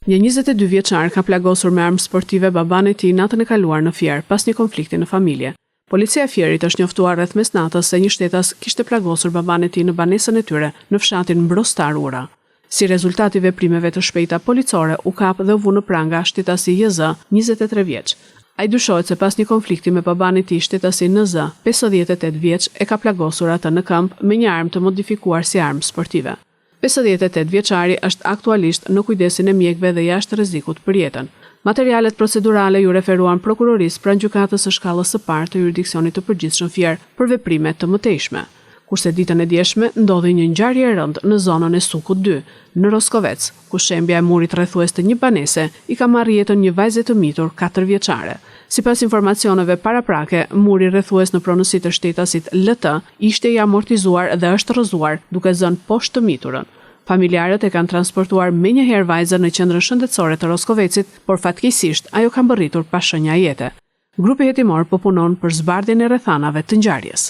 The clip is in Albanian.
Një 22 vjeçar ka plagosur me armë sportive babanë e tij natën e kaluar në Fier, pas një konflikti në familje. Policia e Fierit është njoftuar rreth mesnatës se një shtetas kishte plagosur babanë e tij në banesën e tyre në fshatin Mbrostar Ura. Si rezultat i veprimeve të shpejta policore u kap dhe u vu në pranga shtetasi JZ, 23 vjeç. Ai dyshohet se pas një konflikti me babanë e tij shtetasi NZ, 58 vjeç, e ka plagosur atë në këmbë me një armë të modifikuar si armë sportive. 58 vjeçari është aktualisht në kujdesin e mjekëve dhe jashtë rrezikut për jetën. Materialet procedurale iu referuan Prokurorisë pranë Gjykatës së Shkallës së Parë të Juridiksionit të Përgjithshëm Fier për veprime të mëtejshme. Kurse ditën e djeshme ndodhi një ngjarje e rëndë në zonën e Sukut 2, në Roskovec, ku shembja e murit rrethues të një banese i ka marrë jetën një vajze të mitur katërvjeçare. Sipas informacioneve paraprake, muri rrethues në pronësi të shtetasit LT ishte i amortizuar dhe është rrëzuar, duke zënë poshtë të miturën. Familjarët e kanë transportuar menjëherë vajzën në qendrën shëndetësore të Roskovecit, por fatkeqësisht ajo ka mbërritur pa shenja jete. Grupi hetimor po punon për zbardhjen e rrethanave të ngjarjes.